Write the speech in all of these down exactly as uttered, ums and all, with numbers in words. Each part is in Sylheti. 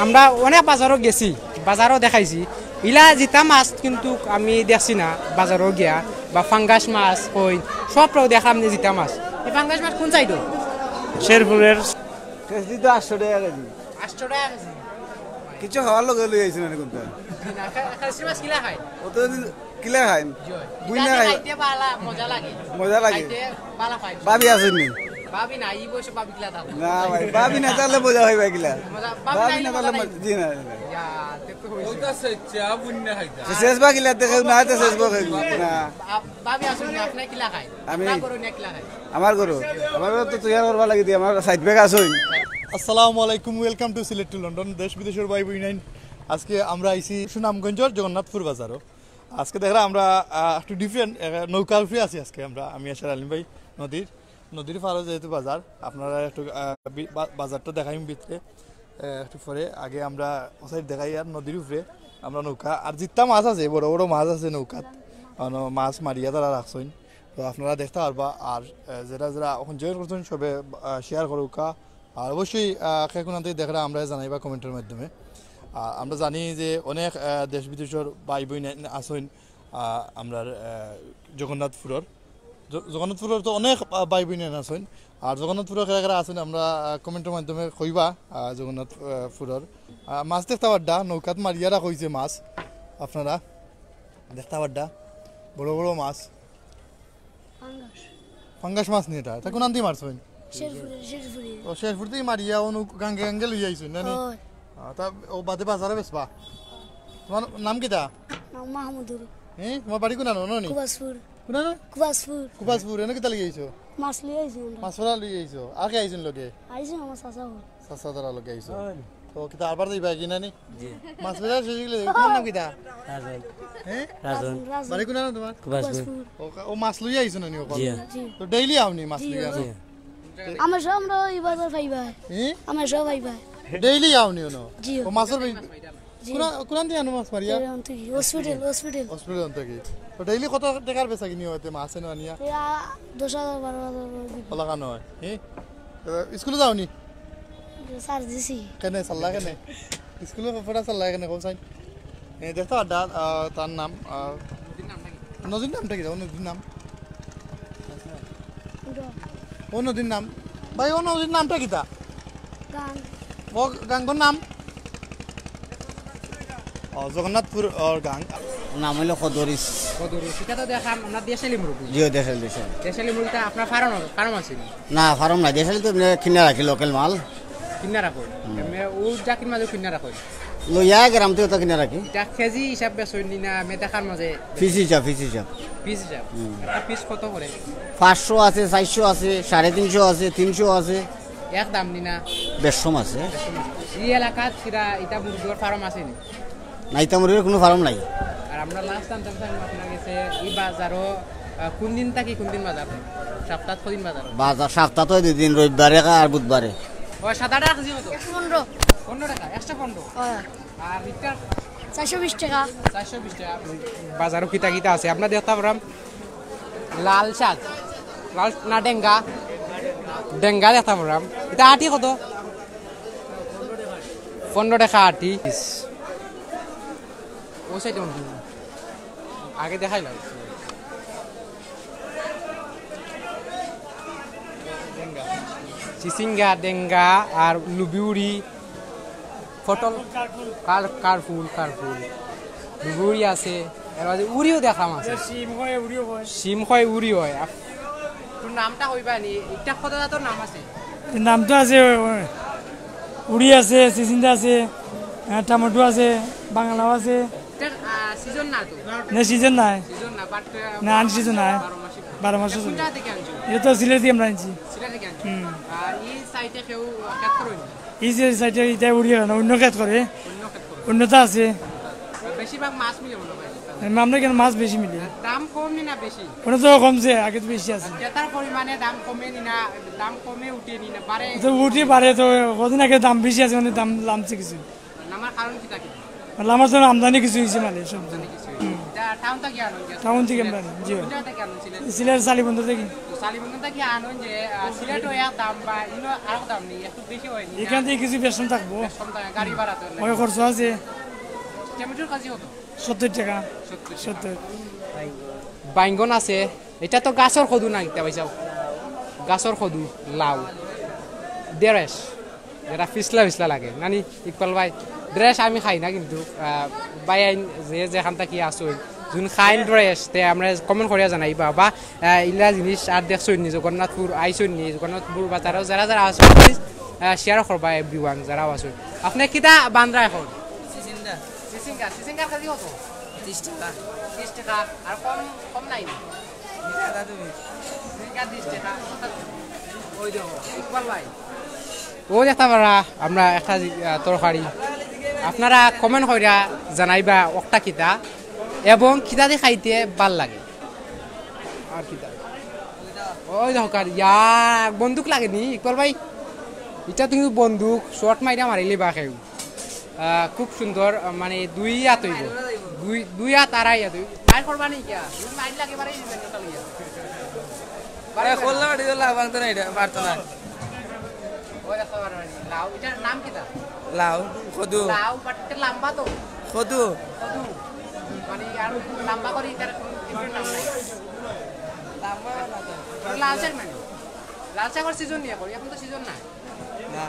আমরা অনেক বাজারো গেছি, বাজারো দেখাইছি, ইলা জিতা মাছ কিন্তু আমি দেখছি না বাজারো গিয়া, বা ফাঙ্গাস মাছ কই, সবটাও দেখলাম যে জিতা মাছ। এই ফাঙ্গাস মাছ কোন সাইডো? শেরপুরের। কেজি তো আটশো টাকা কেজি। আটশো টাকা কেজি। কিছু খাওয়ার লগে লই আইছি না কোনটা? জি না, খা-, খাসি মাছ কিলা খায়? ও তো কিলা খাইন? জি। বুঝ না খাই। খাইতে ভালা মজা লাগে। মজা লাগে। খাইতে ভালা পাই। ভাবি আছেন নি? ভাবি না, এই বয়সে ভাবি কিলা থাকবো? না ভাই, ভাবি না তাহলে মজা হয় ভাই কিলা? মজা, ভাবি ভাবি না না তাহলে তাহলে মজা, জি না, জি না। ইয়া, তে তো হইছে। ওইটা সে চা বুন না খাইতা। তো শেষ বা কিলা দেখে না, তো শেষ বা খাইবো না। আপ-, ভাবি আছেন নি, আপনি কিলা খায়? আমি? আপনার গরু নিয়ে কিলা খায়? আমার গরু? আমার গরু তো তৈয়ার করবা লাগি দি, আমার সাইড ব্যাগ আছে। আসসালামু আলাইকুম, welcome to Sylhet to London. দেশ বিদেশের ভাই বইনাইন, আজকে আমরা আইছি সুনামগঞ্জের জগন্নাথপুর বাজারো। আজকে দেখরা আমরা, আহ, একটু ডিফারেন্ট, আহ, নৌকার উপরে আছি আজকে আমরা, আমি আশার আলিম ভাই নদীর, নদীর পাড়ো যেহেতু বাজার, আপনারা একটু, আহ, বি-, বা-, বাজারটা দেখাইম ভিতরে, আহ, একটু পরে। আগে আমরা ও সাইড দেখাই আর নদীর উপরে আমরা নৌকা, আর জিত্তা মাছ আছে, বড় বড় মাছ আছে নৌকাত, মানে মাছ মারিয়া তারা রাখছইন, তো আপনারা দেখতা পারবা। আর, আহ, যেরা যেরা এখন জয়েন করছইন সবে, আহ, শেয়ার করুকা, আর অবশ্যই, আহ, কে কোনান থাকি দেখরা আমরা জানাইবা কমেন্টের মাধ্যমে। আর আমরা জানি যে অনেক, আহ, দেশ বিদেশের ভাই বইন আছইন, আহ, আমরার, আহ, জগন্নাথপুরর। জ-, জগন্নাথপুরর তো অনেক, আহ, ভাই বইন আছইন। আর জগন্নাথপুরর কেরা কেরা আছইন আমরা, আহ, কমেন্টের মাধ্যমে কইবা, আহ, জগন্নাথ, আহ, পুরর। আহ, মাছ দেখতা পাররা, নৌকাত মারিয়া রাখা অইছে মাছ। আপনারা দেখতা পাররা, বড় বড় মাছ। ফাঙ্গাস। ফাঙ্গাস মাছ নি এটা? এটা কোনান দি মারছইন? শেরপুরে, শেরপুরে। ও, শেরপুর থাকি মারিয়া অনু গাঙ্গে গাঙ্গে লই আইছইন, না নি? অয়। আহ, তা ও বাদে বাজারে বেচবা? তোমার নাম কিতা? নাম মাহমুদুর। হ্যাঁ, তোমার বাড়ি কোনানো, নি? কুবাসপুর। কোনানো? কুবাসপুর। কুবাসপুর, এনে কিতা লই আইছো? মাছ লই আইছি আমরা। মাছ ধরা লই আইছো? আর কে আইছইন লগে? আইছি আমার চাচা ঘর। চাচা তারা লগে আইছো? অয়। তো কিতা আরবার যাইবা কি না নি? জি। মাছ ধরা শেষ অইলে, তোমার নাম কিতা? রাজন। হ্যাঁ? রাজন। রাজন। বাড়ি কোনানো তোমার? কুবাসপুর। কুবাসপুর। ও কা-, ও মাছ লই আইছো না নি ওখানে? জি। জি। তো ডেইলি আওনি মাছ জি, লই আনো? জি। আমার সব আমরা ওই বাজার পাইবা। হ্যাঁ? আমার সব পাইবা। ডেইলি আওনি ওনো? জি। ও মাছর বি-, জি। কোনা-, কোনান দি আনো মাছ মারিয়া? এই অন্ত কি? Hospital, hospital. হসপিটাল অন্ত কি? তো ডেইলি কত টাকার বেচা কিনি অইতে মাছ এনো আনিয়া? ইয়া, দশ হাজার, বারো হাজার করে বিক্রি। ওলা খানো হয়, হ্যাঁ? তো স্কুলো যাওনি? স্যার দিছি। কেনে, সাল্লা কেনে? স্কুলো পড়া সাল্লা কেনে, কও চাই? এ, দেখো, আড্ডা, আহ, তার নাম, আহ, নদীর নামটা কি? নদীর নাম? ও নদীর নাম? ভাই, ও নদীর নামটা কিতা? গাং। ও গাঙ্গর নাম? ও, জগন্নাথপুর, ও, গাং। নাম অইলো কদরিস। কদরিস। ইটা তো দেখলাম আমরা দেশালি মুরগি। জি, দেশালি, দেশালি। দেশালি মুরগিটা আপনার ফার্ম, ফার্ম আছে নি? না, ফার্ম নাই। দেশালি তো এমনি কিনা রাখি, লোকাল মাল। কিনা রাখো? হুম। এমনি ও জাকির মাঝে কিনা রাখো? লইয়া গ্রাম থাকি তো কিনা রাখি। ইটা কেজি হিসাব বেচইন নি না মেদাকার মাঝে? পিস হিসাব, পিস হিসাব। পিস হিসাব? হুম। একটা পিস কত করে? পাঁচশো আছে, চাইরশো আছে, সাড়ে তিনশো আছে, তিনশো আছে। এক দাম নি না? বেশ কম আছে। এই এলাকাত কিরা ইতা মুরগির ফার্ম আছে নি? না, ইতা মুরগির কোনো ফার্ম নাই। আর আমরা লাস্ট জানতাম চাইলাম আপনার গেছে এই বাজারও, আহ, কোন দিন থাকি কোন দিন বাজার হয়? সপ্তাহ কদিন বাজার হয়? বাজার সপ্তাহ তো দুই দিন, রবিবারে আর বুধবারে। ও, সাদা টাকা কেজি কত? একশো পনেরো। পনেরো টাকা, একশো পনেরো। হ্যাঁ। আর রিক্টার? চাইরশো বিশ টাকা। চাইরশো বিশ টাকা। বাজারও কিতা কিতা আছে? আপনার দেখতে পারাম লাল শাক, লাল না ডেঙ্গা, ডেঙ্গা দেখতে পারাম। ইটা আটি কত? পনেরো টাকা আটি। ও সাইডে আগে দেখাইলাম। চিচিঙ্গা, ডেঙ্গা আর লুবিউরি, পটল, কার-, কারফুল, কারফুল। লুবিউরি আছে, এর মাঝে উরিও দেখলাম আছে। শিম হয়, উরিও হয়। শিম হয়, উরি হয়। আপ-, তোর নামটা কইবা নি? ইটা কত জাতর নাম আছে? নাম তো আছে, ও, ও, উরি আছে, চিচিঙ্গা আছে, আহ, টমেটো আছে, বাংলাও আছে। ইটার, আহ, সিজন না তো? না, সিজন নাই। সিজন না, but, আহ, না, আন সিজন নাই। বারো মাসই। বারো মাসই এটা কোন চলে। জায়গা থেকে আনছো? এটা তো সিলেট থেকে আমরা আনছি। সিলেট থেকে আনছো? হুম। আর এই সাইডে কেউ খেত করে নি? এই যে সাইডে এটা উড়িয়ে না, অন্য খেত করে। অন্য খেত করে। অন্য তো আছে। বেশিরভাগ মাছ মিলে মনে হয়। আমরা কেন মাছ বেশি মিলে? দাম কম নি না বেশি? ওটা তো কমছে, আগে তো বেশি আছে। ক্রেতার পরিমাণে দাম কমে নি না, দাম কমে উঠে নি না, বাড়ে? তো উঠে বাড়ে তো, কদিন আগে দাম বেশি আছে, মানে দাম লামছে কিছু। নামার কারণ কি থাকে? আল্লাহ, আমার জন্য আমদানি কিছু হয়েছে মানে সব। এটা টাউন থেকে আনো যে? টাউন থেকে আমদানি, জি। কোন জায়গা থেকে আনো সিলেট? সিলেট শালিবন্দর থেকে। তো শালিবন্দর থেকে আনো যে, আহ, সিলেট হয়ে দাম বা ইনো আরো দাম নেই, একটু বেশি হয়নি? এখান থেকে কিছু বেশন থাকবো। বেশন থাকে, গাড়ি ভাড়া তো লাগে। ওই খরচ আছে। টমেটোর কেজি কত? সত্তর টাকা। সত্তর টাকা। সত্তর। বাইঙ্গন আছে। এটা তো গাছর কদু না, কিতা পাইছাও? গাছর কদু, লাউ। ড্রেস, যেটা ফিসলা ফিসলা লাগে। নানি, ইকবাল ভাই, ড্রেস আমি খাই না, কিন্তু, আহ, ভাই আইন যে যেখান থাকি আসুন, যোন খাইন ড্রেস, তে আমরা comment করিয়া জানাইবা, বা, আহ, ইলা জিনিস আর দেখছইন নি, জগন্নাথপুর আইছইন নি, জগন্নাথপুর বাজারও যারা যারা আসুন, please, আহ, share করবা everyone যারাও আসুন। আপনি কিতা বান্দ্রা এখন? সিসিঙ্গা। সিসিঙ্গা, সিসিঙ্গার কেজি কত? ত্রিশ টাকা। ত্রিশ টাকা। আর কম, কম নাই নি? ত্রিশ টাকা তুমি। সিসিঙ্গা ত্রিশ টাকা। ওই দেখো, ইকবাল ভাই। ও দেখতা পারা, আমরা একটা জি-, আহ, তরকারি। আপনারা comment কইরা জানাইবা ওটা কিতা এবং কিতা দি খাইতে ভালা লাগে। আর কিতা? ওই দেখো কার, ইয়া, বন্দুক লাগে নি, ইকবাল ভাই? এটা তুমি বন্দুক, shot মাইরা মারিলে বা কেউ। আহ, খুব সুন্দর, আহ, মানে দুই হাত হইব, দুই, দুই হাত, আড়াই হাত হইব। মাইর করবা নি কিয়া? যদি মাইর লাগে, বাড়াই দিবেন না, তাহলে ইয়া। এ, করলে বাড়ি দিলে লাভ আনতো না, এটা পারতো না। ওই দেখো, আর লাউ, এটার নাম কিতা? লাউ, কদু। লাউ, but এটা লম্বা তো। কদু। কদু। মানে আর লম্বা করে এটার কোনো different নাম নাই। লাউ শাক মানে? লাউ শাকর season নিয়ে করি, এখন তো season না। না।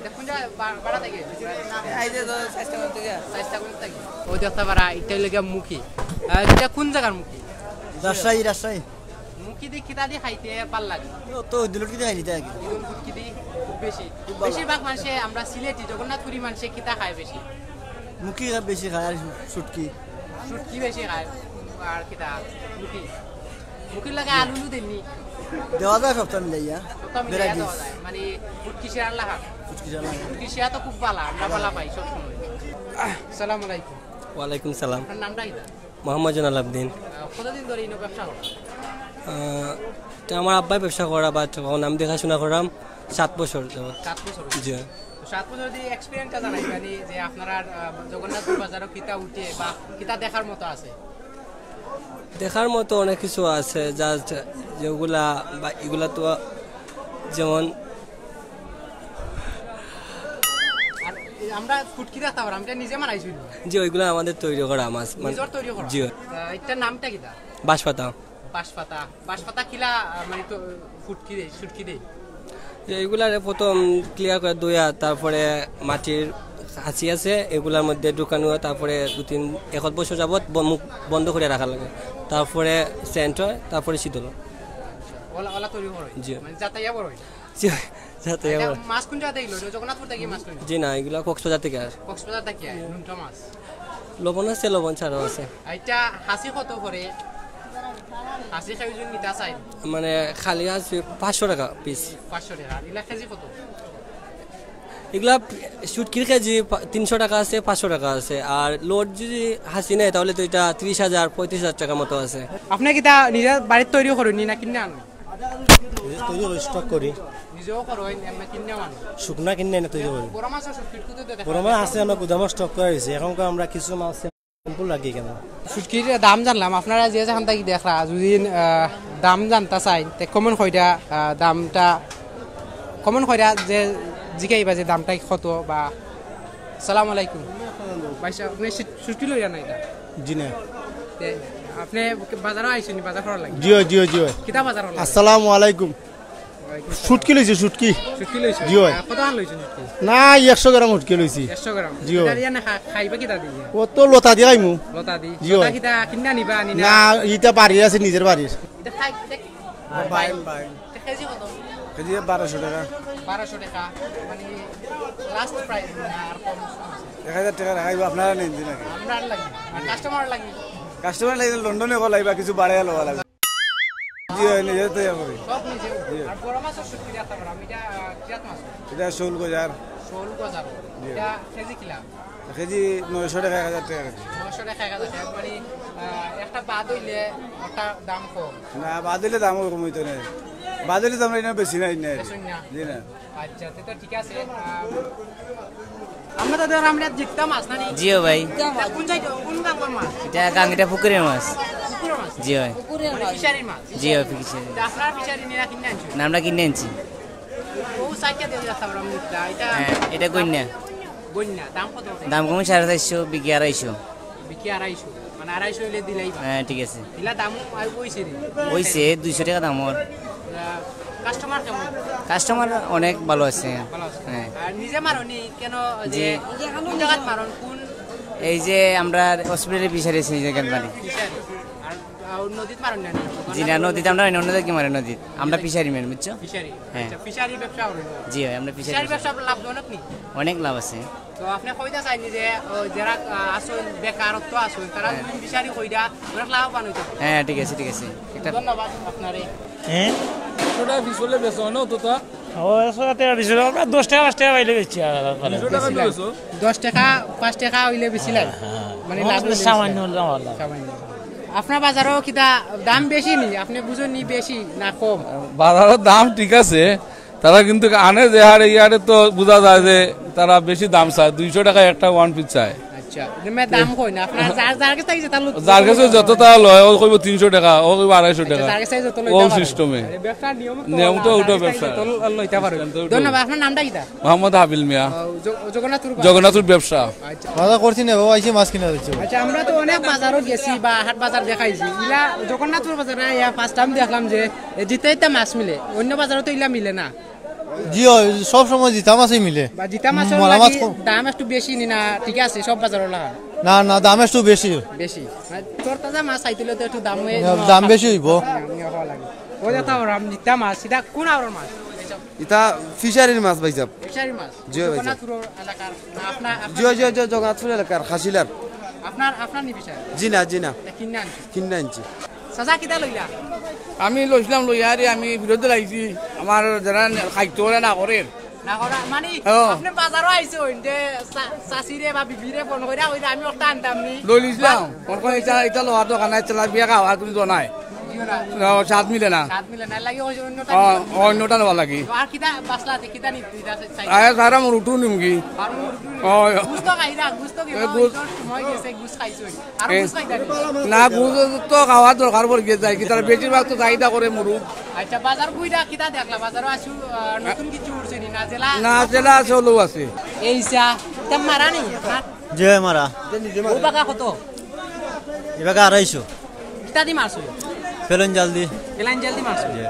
এটা কোন জায়গা বা-, বাড়া থেকে? এই যে তো চারটা কোন থেকে? চারটা কোন থেকে? ও দেখতা পারা, এটা হইলো গিয়া মুখী। আহ, এটা কোন জায়গার মুখী? রাজশাহী, রাজশাহী। মুখী দি কিতা দি খাইতে ভালা লাগে? ও তো দুলট কিতা খাই দিতে আগে। দুলট কিতা দি খুব বেশি। খুব ভালা। বেশিরভাগ মানুষে আমরা সিলেটি জগন্নাথপুরি মানুষে কিতা খায় বেশি? মুখী বেশি খায় আর শুটকি। শুটকি বেশি খায় আর কিতা? মুখী। মুখীর লগে আলু উলু দেননি? দেওয়া যায় সবটা মিলাইয়া। সবটা মিলাইয়া varieties। দেওয়া যায়। মানে ফুটকি শিয়ার লাখা। ফুটকি শিয়ার লাখা। ফুটকি শিয়া তো খুব ভালা, আমরা ভালা পাই সব সময়। আসসালামু আলাইকুম। ওয়ালাইকুম সালাম। আপনার নামটা কিতা? মোহাম্মদ জয়নাল আবদিন। আহ, কতদিন ধরে ইনো ব্যবসা করেন? আহ, এটা আমার আব্বাই ব্যবসা করা, but এখন আমি দেখাশোনা করাম সাত বছর যাবত। সাত বছর? জি। তো সাত বছর যদি experience টা জানাই, মানে যে আপনারা, আহ, জগন্নাথপুর বাজারও কিতা উঠে বা কিতা দেখার মতো আছে? দেখার মতো অনেক কিছু আছে, just যেগুলা বা এগুলা তো যেমন আর এই আমরা ফুটকি দেখতে পারলাম, এটা নিজে বানাইছো নি? জি, ওইগুলা আমাদের তৈরি করা মাছ, মানে নিজের তৈরি করা? জি। আহ, এটার নামটা কিতা? বাঁশপাতা। বাঁশপাতা। বাঁশপাতা কিলা, আহ, মানে তো ফুটকি দেই, শুটকি দেই? যে এইগুলারে প্রথম clear করে ধুইয়া, তারপরে মাটির হাঁচি আছে, এগুলার মধ্যে ঢুকানো হয়, তারপরে দু তিন, এক বছর যাবত ব-, মুখ বন্ধ করে রাখা লাগে, তারপরে সেন্ট হয়, তারপরে শীতল হয়। ওলা, ওলা তৈরি করো? জি। মানে যাতাইয়া বড় হয়? জি, যাতাইয়া এটা বড়। মাছ কোন জায়গা থেকে লইলো? জগন্নাথপুর থেকে মাছ লইলো? জি না, এগুলা কক্সবাজার থেকে আসে। কক্সবাজার থেকে আয়, নুনটা মাছ। লবণ আছে, লবণ ছাড়াও আছে। আর এটা হাসি কত করে? হাসি খাই যদি নিতে চাই? মানে খালি আছে পাঁচশো টাকা পিস। পাঁচশো টাকা। আর ইলা কেজি কত? এগুলা শুটকির কেজি পা-, তিনশো টাকা আছে, পাঁচশো টাকা আছে। আর লোড যদি হাসি নেয়, তাহলে তো এটা ত্রিশ হাজার, পঁয়ত্রিশ হাজার টাকার মতো আছে। আপনি কিতা নিজে বাড়িত তৈরি করইন নি না কিনে আনইন? নিজে তৈরি করি, stock করি। নিজেও করইন, এমনি কিনে আনইন? শুকনা কিনে এনে তৈরি করি। বড় মাছ আর শুটকি তো দেখা বড় মাছ আছে, আমরা গুদামো stock করা হয়েছে। এখন তো আমরা কিছু মাছ sample রাখি কেন? শুটকির দাম জানলাম, আপনারা যে যেখান থাকি দেখরা, যদি, আহ, দাম জানতা চাই, তে comment কইরা, আহ, দামটা comment কইরা যে জিগাইবা যে দামটা কত বা। সালাম আলাইকুম। ভাই সাহেব, আপনি শুট-, শুটকি লইরা না এটা? জি না। তে, আপনি বাজারো আইছেন নি, বাজার করার লাগি? জি অয়, জি অয়, জি অয়। কিতা বাজার করার লাগি? আসসালামু আলাইকুম। ওয়ালাইকুম আসসালাম। শুটকি লইছি, শুটকি। শুটকি লইছেন? জি অয়। আহ, কত আন লইছেন শুটকি? না, একশো গ্রাম শুটকি লইছি। একশো গ্রাম? জি অয়। এটা দিয়া না খা-, খাইবা কিতা দিয়া? ও তো লতা দিয়া খাইমু। লতা দি? জি অয়। লতা কিতা কিনা নিবা, আনি না? না, ইটা বাড়ির আছে, নিজের বাড়ির। এটা খাই, এটা বাইম, বাইম। এটা কেজি কত? কেজি বারোশো টাকা। বারোশো টাকা, মানে last price না, আর কম? এক হাজার টাকা রাখাইব, আপনারা নেন দিন আগে। আমরা আর লাগি, আর customer লাগি। Customer লাগি লন্ডনে কল আইবা, কিছু বাড়াইয়া লওয়া লাগবে। জি অয়, নিজে তৈরি করি। সব নিজে? জি। আর বড় মাছর শুটকি রাখতে পারো, আমি এটা, আহ, কিরাত মাছ। এটা শোল গজার। শোল গজার। জি। এটা কেজি কিলা? কেজি নয়শো টাকা, এক হাজার টাকা কেজি। নয়শো টাকা, এক হাজার টাকা, মানে, আহ, একটা বাদ হইলে একটা দাম কম। না, বাদ হইলে দামও কম হইতো না। বাদ হইলে তো আমরা এটা বেশি নাই, নাই। বেশি না? জি না। আচ্ছা, তো, তো ঠিক আছে। আহ, আমরা তো ধর আমরা জিততাম মাছ না নি? জি ও ভাই। এটা কোন সাইড, কোন গাঙ্গর মাছ? এটা গাঙ্গিটা পুকুরের মাছ। পুকুরের মাছ? জি ভাই। পুকুরের মানে মাছ। ফিশারির মাছ? জি ভাই, ফিশারি। তা আপনারা ফিশারি নিয়ে কিনে আনছো? না, আমরা কিনে আনছি। ও সাইডটা দিয়ে রাখতে পারো আমরা এটা। হ্যাঁ, এটা কইন্যা। কইন্যা, দাম কত ওটা? দাম কম সাড়ে চারশো, বিক্রি আড়াইশো। বিক্রি আড়াইশো, মানে আড়াইশো হইলে দিলাই বা। হ্যাঁ, ঠিক আছে। দিলা দাম আর কইছে রে। কইছে দুইশো টাকা দাম ওর। আহ, কাস্টমার কেমন? কাস্টমার অনেক ভালো আছে। ভালো আছে। হ্যাঁ। আর নিজে মারো নি কেন যে জি। কোন জায়গাত মারো, কোন এই যে আমরা হসপিটালে ফিশারি আছে, এই যে গেল বাড়ি। ফিশারি? আর, আর নদীত মারো না নি? জি না, নদীত আমরা অন্য জায়গায় মারি নদীত। আমরা ফিশারি ম্যান, বুঝছো? ফিশারি। হ্যাঁ। আচ্ছা, ফিশারি ব্যবসা করেন? জি ভাই, আমরা ফিশারি ফিশারি ব্যবসা। ব্যবসা লাভজনক নি? অনেক লাভ আছে। তো আপনি কইতা চাইনি যে, ও, যারা, আহ, আছেন, বেকারত্ব আছেন, তারা হ্যাঁ। যদি ফিশারি কইরা অনেক লাভবান হইতো। হ্যাঁ, ঠিক আছে, ঠিক আছে। একটা ধন্যবাদ আপনারে। হ্যাঁ? একশো টাকা পিস হলে বেচো না অতটা? ও, একশো টাকা পিস হলে আমরা দশ টাকা, পাঁচ টাকা পাইলে বেচি আর, আর পারে। দুইশো টাকা হলে বেচো? দশ টাকা, পাঁচ টাকা হইলে বেশি লাগে। হ্যাঁ, হ্যাঁ। মানে লাভ হইলে বেশি সামান্য লাগে। হলে আমার লাভ। সামান্য। আপনার বাজারও কিতা দাম বেশি নি? আপনি বুঝুন নি বেশি না কম? বাজারের দাম ঠিক আছে, তারা কিন্তু আনে যে হারে, ইয়ারে তো বোঝা যায় যে তারা বেশি দাম চায়, দুইশো টাকা একটা ওয়ান পিস চায়। আচ্ছা, এটা মেয়ে দাম কই না, আপনার যার, যার কাছ থেকে যেটা লুট-, যার কাছে যত তা লয়, ও কইব তিনশো টাকা, ও কইব আড়াইশো আচ্ছা, টাকা। যার কাছে যত লইতে ও পারে। সিস্টেমে। আরে, ব্যবসার নিয়ম তো নিয়ম তো আলাদা, ওটা যার কাছে ব্যবসা। যত ল-, লইতে পারে। সিস্টেম তো ওটা। ধন্যবাদ, আপনার নামটা কিতা? মোহাম্মদ হাবিল মিয়া। ও, জ-, জগন্নাথপুর বাজার? জগন্নাথপুর ব্যবসা। আচ্ছা। বাজার করছি না বাবা, আইসি মাছ কিনা দিচ্ছি। আচ্ছা, আমরা তো অনেক বাজারও গেছি বা হাট বাজার দেখাইছি। ইলা জগন্নাথপুর বাজারে ইয়া ফার্স্ট টাইম দেখলাম যে এ, জিতা জিতা মাছ মিলে, অন্য বাজারও তো ইলা মিলে না। জি, ওই সব সময় জিতা মাছই মিলে। বা জিতা মাছর মরা মাছ লাগি কম। দাম একটু বেশি নি না, ঠিক আছে, সব বাজারও লাগা? না, না, দাম একটু বেশি। বেশি। মানে তরতাজা মাছ চাইতে হলে তো একটু দাম হয়ে দাম বেশি হইব। হ্যাঁ, হওয়া লাগে। ওই যে তাও রাম জিতা মাছ, এটা কোন আওয়ার মাছ? এটা ফিশারির মাছ, ভাইসাব। ফিশারির মাছ? জি, ভাইসাব। জগন্নাথপুর এলাকার না, আপনার, জি, আপনার জি, জি, জগন্নাথপুর এলাকার, খাসিলার। আপনার, আপনার নি ফিশারি? জি না, জি না। এটা কিনে আনছি। কিনে আনছি। চাচা, কিতা লইলা? আমি লইছিলাম, লইয়া রে আমি ফিরত দিলাইছি। আমার যারা খাইতো ওরা না করে। না করা, মানে, ও। আপনি বাজারও আইছইন যে চা-, চাচিরে বা বিবিরে ফোন কইরা কইরা আমি ওটা আনতাম নি। লই লিছিলাম। ফোন করে এটা, এটা লওয়ার দরকার নাই, তেলাপিয়া খাওয়া তুমি তো নাই। দিও না। ও, স্বাদ মিলে না। স্বাদ মিলে না, লাগে ওই অন্যটা ও, নিও। অন্যটা নেওয়া লাগি। তো আর কিতা বাসলা আছে, কিতা নি-, নিতা চাই? আরে, সারা মুরুটু নিমগি। আর মুরুটু নিমগি। ও। গুস্ত খাইরা, গুস্ত কি? এ, গুস- সময় গেছে, গুস খাইছইন। আর এ, গুস খাইতা নি? না, গুস তো খাওয়ার দরকার পড়ি গেছে, কি তারা বেশিরভাগ তো চাহিদা করে মুরুগ। আচ্ছা, বাজার ঘুইরা কিতা দেখলা? বাজারও আসু, আহ, নতুন কিছু উঠছে নি? না, জেলা? না, জেলা আছে, হলেও আছে। এই চা, তা মারা নি? হ্যাঁ? জি, মারা। ও বাগা কত? এ বাগা আড়াইশো। কিতা দি মারছো? ফেলন জাল দি। ফেলন জাল দি মারছো? জি।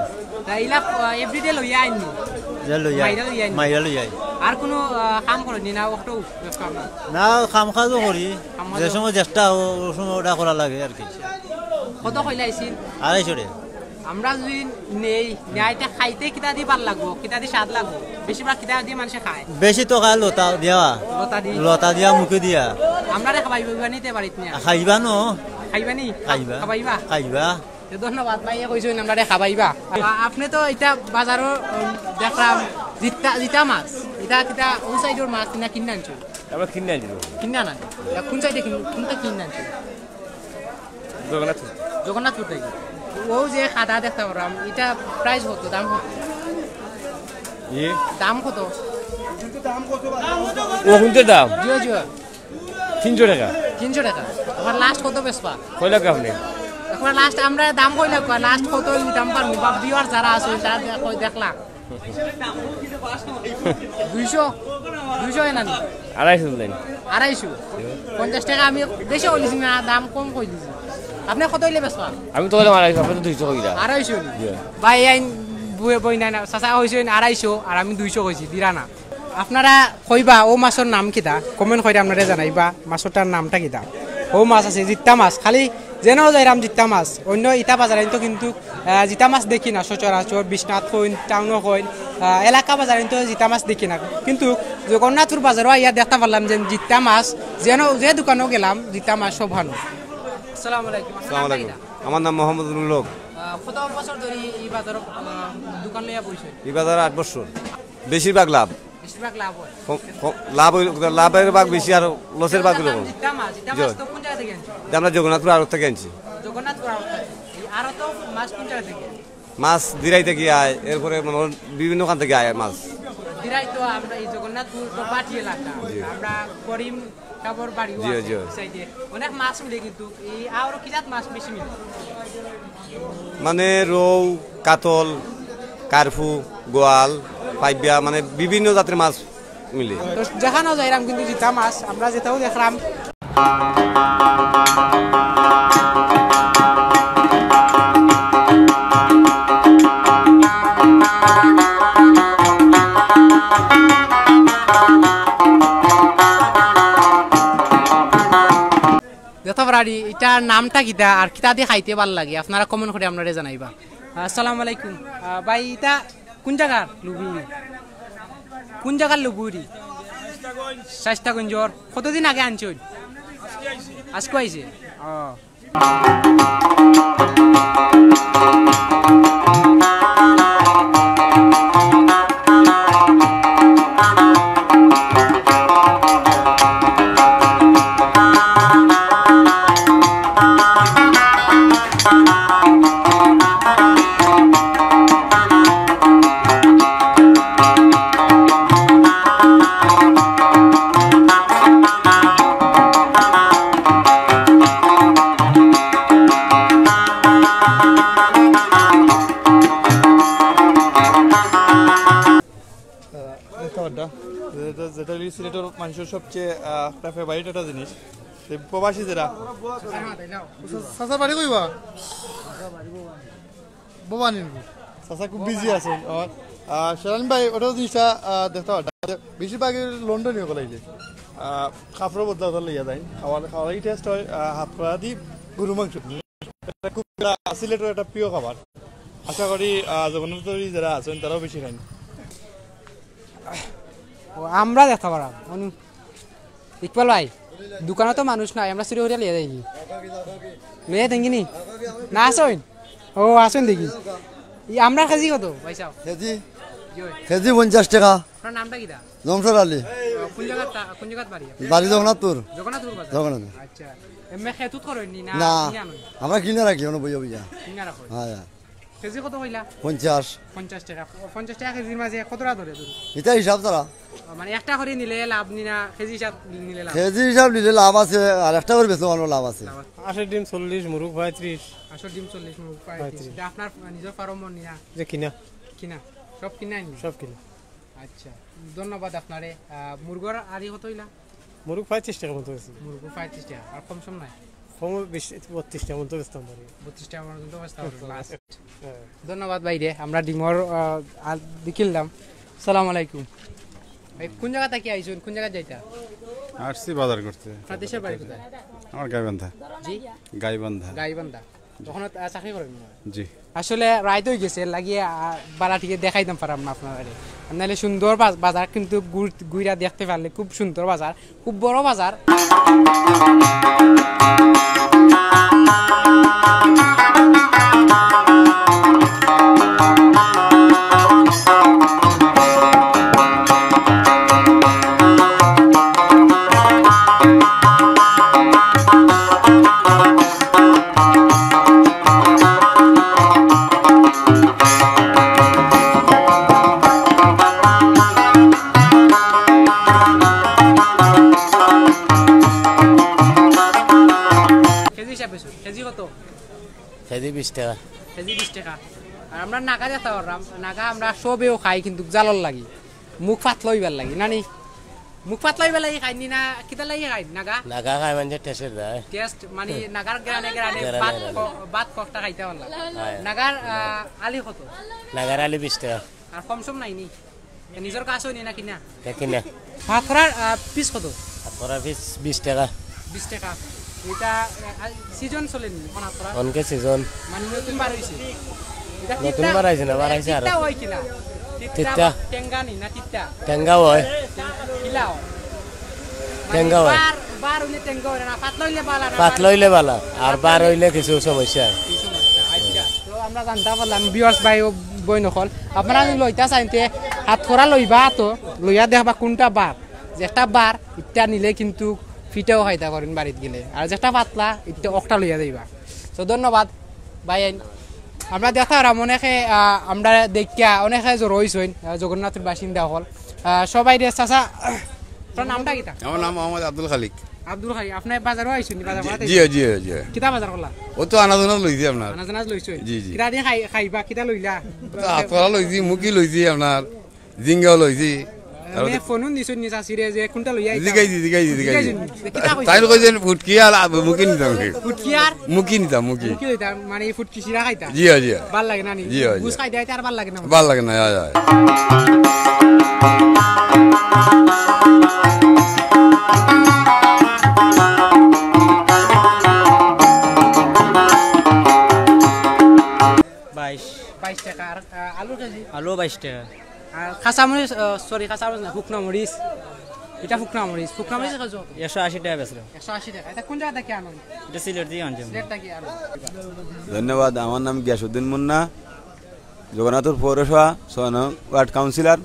তা ইলা, আহ, everyday লইয়া আইনি? জি, লইয়া আই। মাইরা লইয়া আইনি? মাইরা লইয়া আই। আর কোনো, আহ, কাম করো নি না, অটো ব্যবসা আপনার? না, কাম কাজও করি। কাম কাজও? যে সময় চেষ্টা, ও, ও সময় ওটা করা লাগে আর কি। কত কইলা আইছিল? আড়াইশো রে। আমরা যদি নেই, নেইতে খাইতে কিতা দি ভালা লাগবো, কিতা দি স্বাদ লাগবো? বেশিরভাগ কিতা দি মানুষে খায়? বেশি তো খায় লতা দিয়া। লতা দি? লতা দিয়া, মুখে দিয়া। আমরারে খাবাইবা নিতে পারিত না। খাইবা নো? খাইবা নি? খাইবা। খাবাইবা? খাইবা। তো ধন্যবাদ ভাই, এ কইছইন আমরারে খাবাইবা। আ-, আপনি তো এটা বাজারও, উম, দেখলাম জিতা, জিতা মাছ। এটা কিতা ও সাইডর মাছ না কিনে আনছো? আমরা কিনে আনছি। কিনে আনা? এটা কোন সাইডে কিন-, কোনটা কিনে আনছো? জগন্নাথপুর। জগন্নাথপুর থাকি। ও যে খাদা দেখতে পারলাম, এটা প্রাইস কত, দাম কত? ই? দাম কত? ও কোনটা দাম? জি, জি। তিনশো টাকা। তিনশো টাকা। আবার লাস্ট কত বেচবা? কইলা কি আপনি? এখন লাস্ট আমরা দাম কইলা কয়, লাস্ট কত হইলে দাম পারবো? বা ভিউয়ার যারা আছে, তারা দেখ-, কই দেখলা? দুইশো? দুইশো হয় না নি? আড়াইশো দিলেন। আড়াইশো? পঞ্চাশ টাকা আমি বেশি বলেছি না, দাম কম কই দিছি। আপনি কত হইলে বেচবা? আমি তো কইলাম আড়াইশো, আপনি তো দুইশো কইলা। আড়াইশো নি? জি। ভাই, এই আইন বই, বই নাই না, চাচা কইছইন আড়াইশো, আর আমি দুইশো কইছি, দিরা না। আপনারা কইবা, ও মাছর নাম কিতা? কমেন্ট কইরা আপনারা জানাইবা, মাছটার নামটা কিতা? ও মাছ আছে, জিত্তা মাছ। খালি যেন যাইরাম জিত্তা মাছ। অন্য ইটা বাজারে তো কিন্তু, আহ, জিত্তা মাছ দেখি না সচরাচর। বিশ্বনাথ কইন, টাউনও কইন, আহ, এলাকা বাজারে তো জিত্তা মাছ দেখি না। কিন্তু জগন্নাথপুর বাজারও আইয়া দেখতে পারলাম যে জিত্তা মাছ, যেন যে দোকানও গেলাম, জিত্তা মাছ সব হানো। আসসালামু আলাইকুম। আপনার আসসালামু নামটা আলাইকুম। কিতা? আমার নাম মোহাম্মদ নুরুল হক। আহ, কত বছর ধরে এই বাজারও, আহ, দোকান লইয়া বইছেন? এই বাজারে আট বছর। বেশিরভাগ লাভ। বেশিরভাগ লাভ হয়। কম, কম, লাভ হইল, লাভের ভাগ বেশি আর লসের ভাগ হইল কম। জিত্তা মাছ, জিত্তা জি। মাছ তো কোন জায়গা থেকে আনছো? এটা আমরা জগন্নাথপুর আড়ত থেকে আনছি। জগন্নাথপুর আড়ত থেকে। এই আড়ত মাছ কোন জায়গা থেকে? মাছ দিরাই থেকে আয়, এরপরে মনে হয় বিভিন্ন খান থেকে আয় মাছ। এরাই তো আমরা এই জগন্নাথপুর তো পাটি এলাকা। জি। আমরা করিম কাবর বাড়িও জি, আছে জি। এই সাইডে। অনেক মাছ মিলে কিন্তু এই আরো কি জাত মাছ বেশি মিলে? মানে রৌ, কাতল, কার্ফু, গোয়াল, পাইবিয়া, মানে বিভিন্ন জাতের মাছ মিলে। তো যেখানেও যাইরাম কিন্তু জিতা মাছ, আমরা যেটাও দেখলাম। যত বাড়ি, ইটার নামটা কিতা আর কিতা দি খাইতে ভালা লাগে, আপনারা comment করি আমরারে জানাইবা। আসসালামু আলাইকুম। আহ, ভাই, ইটা কোন জাগার লুবুরি? কোন জাগার লুবুরি? শাইস্তাগঞ্জর। কতদিন আগে আনছইন? আজকে আইছে? ও। আহ, একটা আড্ডা, যেটা, যেটা হলো সিলেটের মানুষের সবচেয়ে, আহ, একটা favourite একটা জিনিস। তো প্রবাসী যারা। চাচা বাড়ি কইবা? ভবানীপুর। চাচা খুব busy আছেন। আর, আহ, শেরান ভাই, ওটাও জিনিসটা, আহ, দেখতে পারবেন। বেশিরভাগই লন্ডনী অকল আইলে। আহ, কাপড় বদলা বদলা লইয়া যায়। খাওয়া, খাওয়াই taste হয়, আহ, হাত করা দি গরু মাংস। এটা খুব, আহ, সিলেটের একটা প্রিয় খাবার। আশা করি, আহ, জগন্নাথ যারা আছেন, তারাও বেশি খান। ও, আমরা দেখতে পারাম। অনু-, ইকবাল ভাই, দোকানো তো মানুষ নাই, আমরা চুরি করিয়া লইয়া যাইনি। লইয়া দেন কিনি? না আসইন? ও, আসইন দেখি। ই, আমরা কেজি কত, ভাই সাহেব? কেজি? জি ভাই। কেজি পঞ্চাশ টাকা। আপনার নামটা কিতা? জমশেদ আলী। ও, কোন জায়গাত তা-, কোন জায়গাত বাড়ি আপনার? বাড়ি জগন্নাথপুর। জগন্নাথপুর বাজার? জগন্নাথপুর। আচ্ছা। এমনি খেতুত করইন নি না না, কিনে আনইন? আমরা কিনে রাখি, অনো বইয়া বইয়া। কিনে রাখো? হ্যাঁ, হ্যাঁ। কেজি কত কইলা? পঞ্চাশ। পঞ্চাশ টাকা। ও, পঞ্চাশ টাকা কেজির মাঝে কতটা ধরে তুমি? এটা হিসাব ছাড়া। ও, মানে একটা করে নিলে লাভ নি না, কেজি হিসাব নিলে লাভ? কেজি হিসাব নিলে লাভ আছে, আর একটা করে বেচলে অনো লাভ আছে। লাভ আছে। হাঁসের ডিম চল্লিশ, মুরগ পঁয়ত্রিশ। হাঁসের ডিম চল্লিশ, মুরগ পঁয়ত্রিশ। পঁয়ত্রিশ। এটা আপনার নিজের ফার্ম নি না? যে কিনা। কিনা? সব কিনা নি? সব কিনা। আচ্ছা, ধন্যবাদ আপনারে। আহ, মুরগর আড়ি কত অইলা? মুরগ পঁয়ত্রিশ টাকা মতো আছে। মুরগ পঁয়ত্রিশ টাকা, আর কম সম নাই? কম বেশি বত্রিশ টাকা মতো বেচতাম পারি। বত্রিশ টাকা পর্যন্ত বেচতাম পারি, last। হ্যাঁ। ধন্যবাদ ভাইরে, আমরা ডিমর, আহ, আর দেখিলাম। সালাম আলাইকুম। ভাই, কোন জায়গা থাকি আইছইন? কোন জায়গা যাইতা? আসছি বাজার করতে। আপনার দেশের বাড়ি কোথায়? আমার গাইবান্ধা। জি? গাইবান্ধা। গাইবান্ধা। ওখানে, আহ, চাকরি করেন মনে হয়? জি। আসলে রাইত অই গেছে, লাগিয়া, আহ, বালা টিকে দেখাইতাম পারাম না আপনারারে। নাইলে সুন্দর বাজ-, বাজার কিন্তু ঘুর-, ঘুরা দেখতে পারলে খুব সুন্দর বাজার, খুব বড় বাজার। কেজি হিসাবে বেচো, কেজি কত? কেজি বিশ টাকা। কেজি বিশ টাকা। আর আমরা নাগা যেতা করলাম, নাগা আমরা সবেও খাই, কিন্তু জালর লাগি। মুখ পাতলা অইবার লাগি, না নি? মুখ পাতলা অইবার লাগি খাইন নি না, কিতার লাগি খাইন নাগা? নাগা খায় মানে টেস্টের দায়। টেস্ট মানে নাগার গ্রানে গ্রানে গ্রানে ভাত গ্রানে। ক-, ভাত ককটা খাইতা পারলা। হ্যাঁ। নাগার, আহ, আলি কত? নাগার আলি বিশ টাকা। আর কম সম নাই নি? এ, নিজর কাছেও নি না কিনা? দেখি না। পাতকড়ার, আহ, পিস কত? পাতকড়ার পিস বিশ টাকা। বিশ টাকা। ইটা, আহ, সিজন চলে নি, কোন পাতকড়া? অনকে সিজন। মানে নতুন বার অইছে? ইটা নতুন তিতা, বার আইছে না, বার আইছে আরো। তিতা অয় কিনা? তিতা। তিতা। টেঙ্গা নি না তিতা? টেঙ্গা অয়। কিলা অয়? টেঙ্গা অয়। মানে বার, বার অইলে টেঙ্গা অয় না, পাতলা অইলে বালা না? পাতলা অইলে বালা, আর বার অইলে কিছু সমস্যা অয়। কিছু সমস্যা, আচ্ছা। তো আমরা জানতা পারলাম, viewers ভাই ও বইন অকল, আপনারা যদি লইতা চাইন তে পাতকড়া লইবা তো, লইয়া দেখবা কোনটা বার। যেটা বার, ইটা নিলে কিন্তু ফিটাও খাইতা পারইন বাড়িত গেলে। আর যেটা পাতলা, ইটা অকটা লইয়া যাইবা। তো ধন্যবাদ, ভাই আইন। আমরা দেখতাম অনেকে, আহ, আমরা দেখিয়া অনেকে জড়ো অইছইন, আহ, জগন্নাথর বাসিন্দা অকল। আহ, সবাই রে চাচা, আপনার নামটা কিতা? আমার নাম মোহাম্মদ আব্দুল খালিক। আব্দুল খালিক, আপনি বাজারও আইছেন নি? বাজার করাতে জি, জি, জি। কিতা বাজার করলা? ও তো আনাজ আনাজ লইছি আপনার। আনাজ আনাজ লইছেন? জি, জি। কিতা দিয়ে খাই-, খাইবা? কিতা লইলা? তো হাতকলা লইছি, মুখি লইছি আপনার, জিঙ্গাও লইছি। তারপরে মে ফোনও দিছইন নি চাচিরে যে কোনটা লইয়া আইতা? জিগাইছি, জিগাইছি, জিগাইছি। জিগাইছেন নি? কিতা কইছে? তাই কইছেন ফুটকি আর আ-, মুখি নিতাম কি? ফুটকি আর? মুখি নিতাম, মুখি। মুখি লইতাম, মানে এই ফুটকি শিরা খাইতা? জি, জি। ভাল লাগে না নি? জি, জি। গুস খাইতে খাইতে আর ভাল লাগে না? ভাল লাগে না, হয়, হয়। বাইশ। বাইশ টাকা। আর, আহ, আলুর কেজি? আলু বাইশ টাকা। আর কাঁচামরিচ, আহ, sorry, কাঁচামরিচ না, শুকনা মরিচ। এটা শুকনা মরিচ। শুকনা মরিচ কত? একশো আশি টাকা বেচলাম। একশো আশি টাকা। এটা কোন জায়গা থেকে আনো? এটা সিলেট দিয়ে আনছি আমরা। সিলেট থেকে আনো। ধন্যবাদ। আমার নাম গিয়াসুদ্দিন মুন্না, জগন্নাথপুর পৌরসভা ছয় নং ওয়ার্ড কাউন্সিলর।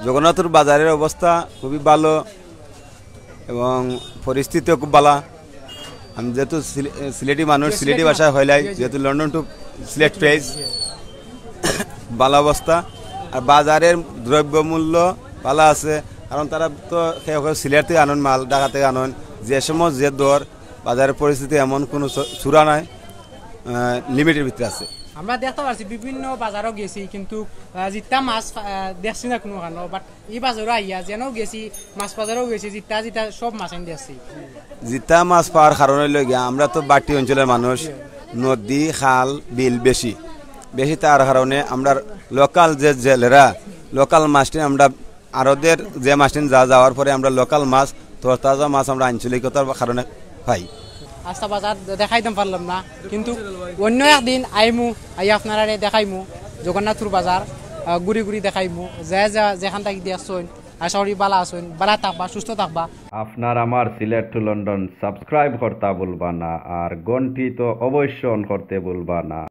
জগন্নাথপুর বাজারের অবস্থা খুবই ভালো এবং পরিস্থিতিও খুব ভালো। আমি যেহেতু সিলে-, সিলেটি মানুষ, সিলেটি ভাষায় হইলাই, যেহেতু London to সিলেট পেজ, ভালো অবস্থা। আর বাজারের দ্রব্যমূল্য ভালো আছে, কারণ তারা তো কেউ কেউ সিলেট থেকে আনন মাল, ঢাকা থেকে আনন, যে সময় যে দর, বাজারের পরিস্থিতি এমন কোনো চ-, চূড়া নাই, আহ, লিমিটের ভিতরে আছে। আমরা দেখতে পারছি বিভিন্ন বাজারও গেছি, কিন্তু, আহ, জিত্তা মাছ, আহ, দেখছি না কোনো খানো, but এই বাজারও আইয়া যেন গেছি, মাছ বাজারও গেছি, জিত্তা জিত্তা সব মাছ আনি দেখছি। জিত্তা মাছ পাওয়ার কারণ হইল গিয়া, আমরা তো বাটি অঞ্চলের মানুষ, নদী, খাল, বিল বেশি, বেশি তার কারণে আমরা লোকাল যে জেলেরা, লোকাল মাছটি আমরা আরদের যে মাছটি যা যাওয়ার পরে আমরা লোকাল মাছ, তরতাজা মাছ আমরা আঞ্চলিকতার কারণে পাই। আস্তা বাজার দেখাইতাম পারলাম না, কিন্তু অন্য একদিন আইমু, আই আপনারারে দেখাইমু জগন্নাথপুর বাজার, আহ, ঘুরি ঘুরি দেখাইমু, যে যা যেখান থাকি দেখছইন। আশা করি ভালা আছইন, ভালা থাকবা, সুস্থ থাকবা। আপনার আমার সিলেট to লন্ডন subscribe করতা ভুলবা না, আর ঘন্টি তো অবশ্য on করতে ভুলবা না।